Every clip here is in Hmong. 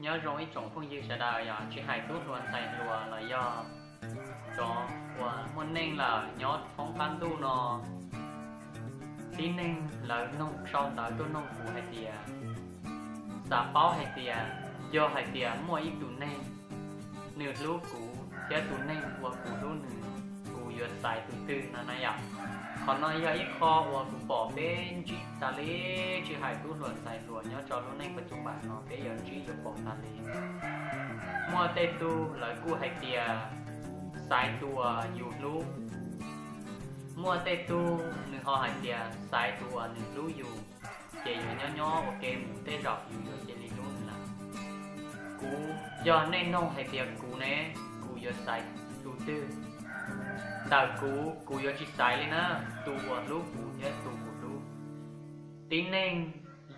Nyob zoo ib tsoom phooj ywg sawv daws, yog tsis hais tub hluas ntxhais hluas los yog cov uas muaj neej lawm nyob thoob qab ntuj no, tib neeg lawv noog sau ntawv tuaj noog kuv hais tias, xav paub hais tias, yog hais tias muaj ib tug neeg nws hlub kuv thiab tus neeg uas kuv hlub nws, kuv yuav xaiv tus twg no na yom. Qhov no yog ib qho uas kuv pom peb ntsib tas li, tsis hais tub hluas ntxhais hluas nyob rau lub neej paj cum pam no peb yuav ntsib yuav pom tas li. Muaj tej tug lawv kuj hais tias xaiv tus uas yus hlub, muaj tej tug nws ho hais tias xaiv tus uas nws hlub yus, ces yuav nyob nyob ua ke mus tej zaum yus yuav cia li hlub nws lawm. Kuv, yog nej noog hais tias kuv ne, kuv yuav xaiv tus twg? Ntawm kuv, kuv yuav tsis xaiv li na, tus uas hlub kuv thiab tus kuv hlub. Tib neeg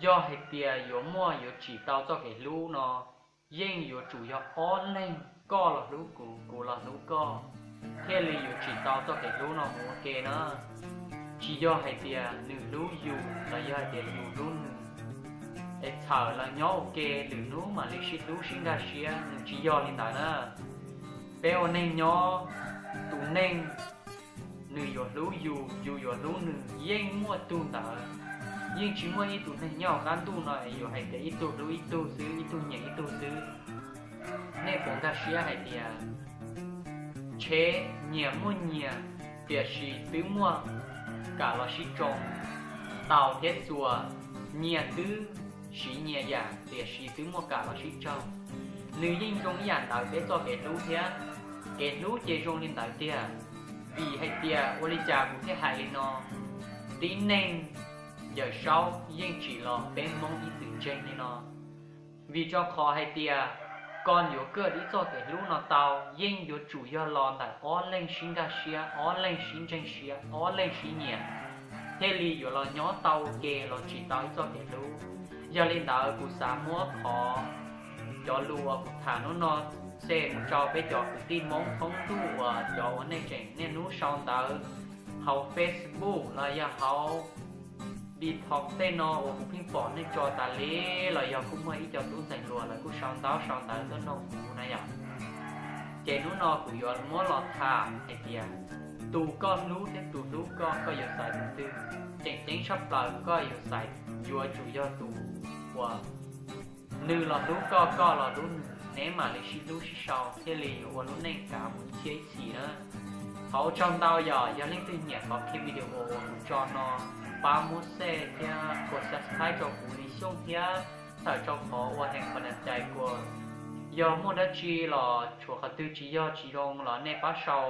yog hais tias yuav muaj yuav tsim tau txoj kev hlub no, yeej yuav tsum yog ob leeg, koj los hlub kuv, kuv los hlub koj, thiaj li yuav tsim tau txoj kev hlub no mus ua ke na. Tsis yog hais tias nws hlub yus los yog hais tias yus hlub nws, es txhawm los nyob ua ke lwm hnub mam li sib hlub sib nkag siab, nws tsis yog li ntawd na. Peb ua neeg nyob, tus neeg nws yuav hlub yus, yus yuav hlub nws, yeej muaj tug ntawd. Yeej tsis muaj ib tug neeg nyob hauv qab ntuj no es yuav hais tias ib tug hlub ib tug xwb, ib tug nyiam ib tug xwb. Nej puas nkag siab hais tias tsheb nyias muaj nyias, tiam sis twb muaj kam los sib tsoo, taus thiab txuas nyias twb siv nyias yam, tiam sis twb muaj kam los sib tsoo. Nws yeej zoo ib yam ntawd peb txoj kev hlub thiab. Kev hlub ces zoo li ntawd tiag. Vim hais tias ua li cas kuv thiaj hais li no? Tib neeg Yawm Saub yeej tsim los peb Hmoob ib txwm ntseeg li no. Vim rau qhov hais tias koj yuav kawm ib txoj kev hlub no tau, yeej yuav tsum yog los ntawm ob leeg sib nkag siab, ob leeg sib ntseeg siab, ob leeg sib nyiam, thiaj li yuav los nyob tau ua ke los tsim tau ib txoj kev hlub. Yog li ntawd kuv xav muab qhov, cov lus uas kuv tham hnub no xes mus rau peb cov kwv tij Hmoob thoob ntuj uas cov uas nej tseem niaj hnub sau ntawv hauv Facebook los yog hauv TikTok tej no uas kuv pheej pom nej tso tas li, los yog kuj muaj ib co tub ntxhais hluas lawv kuj sau ntaub sau ntawv tuaj noog kuv na yom. Ces hnub no kuv yuav muab los tham hais tias tus koj hlub thiab tus hlub koj, koj yuav xaiv tus twg? Tseem ceeb tshaj plaws koj yuav xaiv, yuav tsum yog tus uas nws los hlub koj, koj los hlub nws, neb mam li sib hlub sib sau thiaj li yuav ua lub neej kav mus ib txhiab ib txhis na. Thov ua tsaug ntau yom, yog leej twg nyiam qhov clip video uas kuv tso no, pab muab share thiab kos subscribe rau kuv li xyooj thiab, tawm rau qhov ua heev qhov nas cai kuas. Yog muaj dab tsi los tshuav qhov twg tsis yog tsis zoo los nej pab sau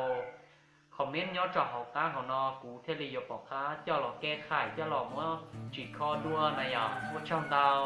comment nyob rau hauv qab hauv no, kuv thiaj li yuav pom qab coj los kej khaim, coj los muab tsim kho dua na yom. Ua tsaug ntau.